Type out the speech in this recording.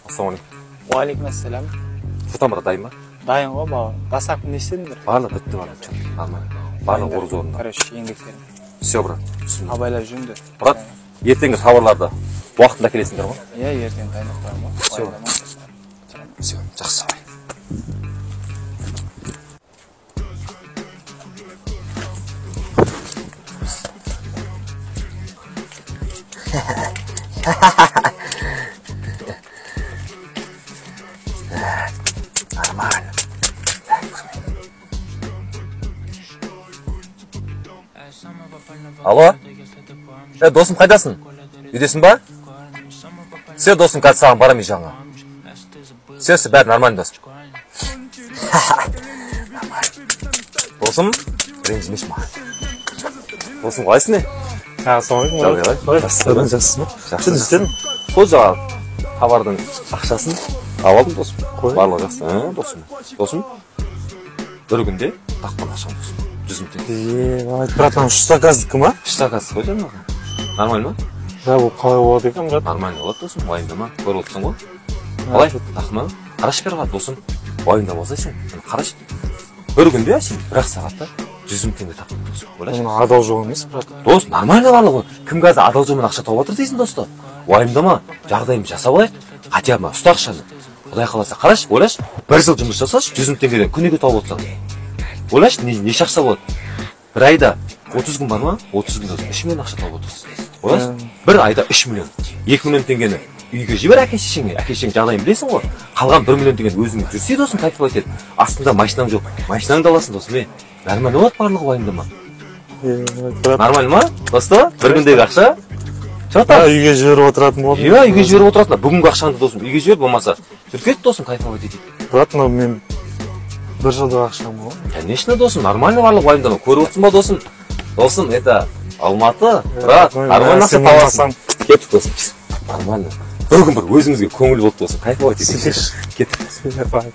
Ассалаумағалейкум. Уағалейкум ассалам. Что там, брат, дайын ба? Дайын ғой, бауырым. Доставка не істедіңдер? Барлығы бітті, барлығы чё, нормально. Барлығы орыз орнында. Короче, еңбектерің. Все, брат, түсіндім. Абайлап жүріңдер. Брат, ертеңгі тауарларды уақытында әкелесіңдер ғой? Иә, ертең дайындап қоямын ғой. Все. Все, жақсы. Нормально. Алло? Досым, қайдасың? Үйдесің ба? Все, досым, қазір саған барамын үй жағыңа. Все, все, бәрі нормально, досым. Досым, ренжімеші маған. Досым, қалайсың не? Ассалаумағалейкум. Жағдай қалай? Жақсы, ма? Жақсы. Не істедің? Сол жаңағы товардың ақшасын алып алдым, досым. Қой. Барлығы жақсы. Досым. Досым, бір күнде таққан ақшам, досым. 100 мың теңге. Е, брат, мынау үш заказдікі ма? Үш заказ қой жаңағы. Нормально ма? Да, бұл қалай болады екен, брат? Нормально болады, досым, уайымдама. Көріп отырсың ғой. Қалай? Рахман, қарашы бері қара, досым. Уайымдамаса сен, қарашы. Бір күнде сен бір ақ сағатта 100 мың теңге таптың, досым. Ойлашы. Оның адал жол емес, брат. Дос, нормально барлығы. Кім қазір адал жолмен ақша тауып жатыр дейсің, досты? Уайымдама, жағдайымды жасап алайық. Хотя бы ұста ақшаны. Құдай қаласа, қарашы, ойлашы, бір жыл жұмыс жасашы, 100 мың теңгеден күніге тауып отырсаң. Ойлашы, неше ақша болады? Бір айда 30 күн бар ма? 30 күнде 3 миллион ақша тауып отырсың. Ойлашы, бір айда 3 миллион. 2 миллион теңгені үйге жібер әке шешеңе. Әке шешең жағдайын білесің ғой. Қалған 1 миллион теңгені өзің жүрсе, досым, кайфовать ет. Астында машинаң жоқ. Машинаңды аласың, досым, е. Нормально болады барлығы, уайымдама. Нормально ма? Досты, бір күндегі ақша? Чё там? Үйге жіберіп отыратын болдым. Иә, үйге жіберіп отыратын. Бүгінгі ақшаңды, досым, үйге жібер, болмаса жүріп кет, досым, кайфовать етейік. Брат, мынау мен бір жылдық ақшам ғой. Конечно, досым, нормально барлығы, уайымдама. Көріп отырсың ба, досым? Досым, это Алматы, брат, нормально ақша табасың. Кеттік, досым. Нормально. Бір күн бір өзімізге көңіл болды, досым, кайфовать етейік. Кеттік. Давай.